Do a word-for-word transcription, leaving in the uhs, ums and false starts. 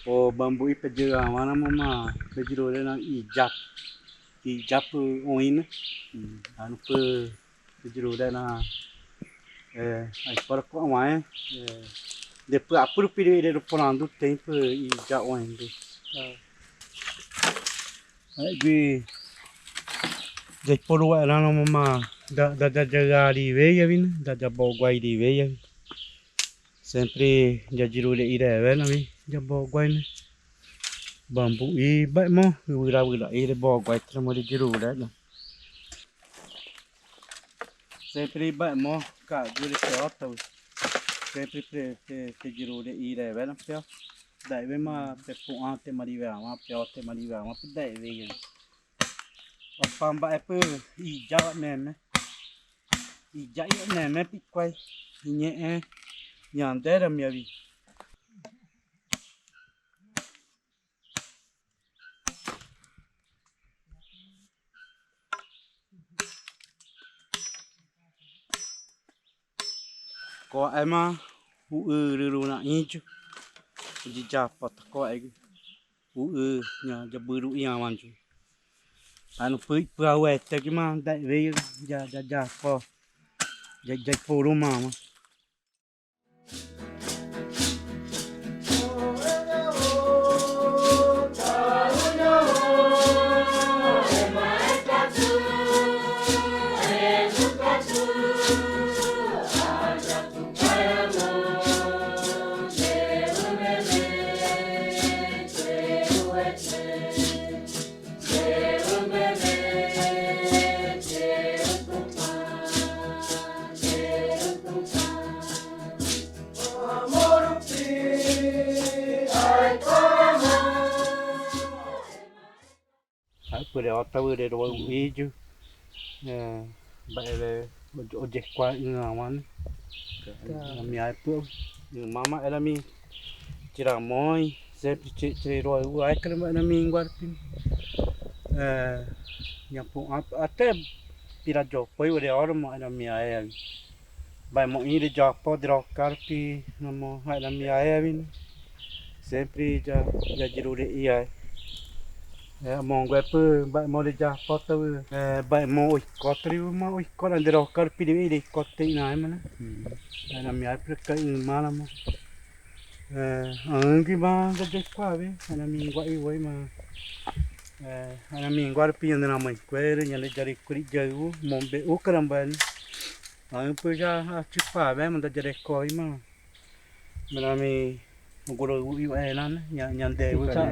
O bambu'i pe yeu'awãna mama pe yiruré na iyapa, iyapa oin na. Anu pe pe yiruré na, eh, ai para ko awan, eh, depois apuru piri ire ro porandu tempu ija oin du. Ai gui ya ipuru wa era no mama da, da, da, da ya gari weya wina, da, da boguai di weya. Sempre ya yiruré ire wena mi, ya boguai ni. Bambu'i ba'emo, wira, wira, ire boguai tra mo de yiruré na. Sempre ba'emo ka gure pe ota wi. Sempre pe, pe, pe yiruré ire wena pe o. Daiwe ma pe pu'an te mari wewa, pe o te mari wewa, pe daiwe ye. Opa mba'e pe ija neme. Ija neme pe kuai. Iñe'e. Ñandera mi abi. Kowa ema u'u ruru na inju. Ji japa ta kowa egi. U'u ña jaburu'i awan ju. Anu pui pua wete gi ma daiwe ya, ya, ya ko. Ya, ya puru mama. Ai pure ota wire ro iju. Eh, ba'ere oye, oye kua ina wan. Ka. Era mi ai pu. Mama era mi tira moi, sempre che, che ro u ai kere ma era mi nguarpin. Eh, ña pu ap, ate pira jo poi wire oro ma era mi ai. Ba'emo ire japo dro karpi namo hai na mi ae win. Sempre ya, ya yiruré i ae. Eh, mongo e pu ba'emo ire japo ta wi. Eh, ba'emo oiko ta ri ma oiko na dro karpi ri ire iko te ina ai mana. Hai na mi ae pu ka i mana mo. Eh, angi ma ga je kwa we. Hai na mi ngua i wai ma. Eh, hai na mi ngua ri pi na ma i kwe ri nya le jari kuri jaru mo be u karamba ni. Ai pu ya a chupa be manda jare koi ma. Mira mi guro u yu e nan nya, nya de u ka.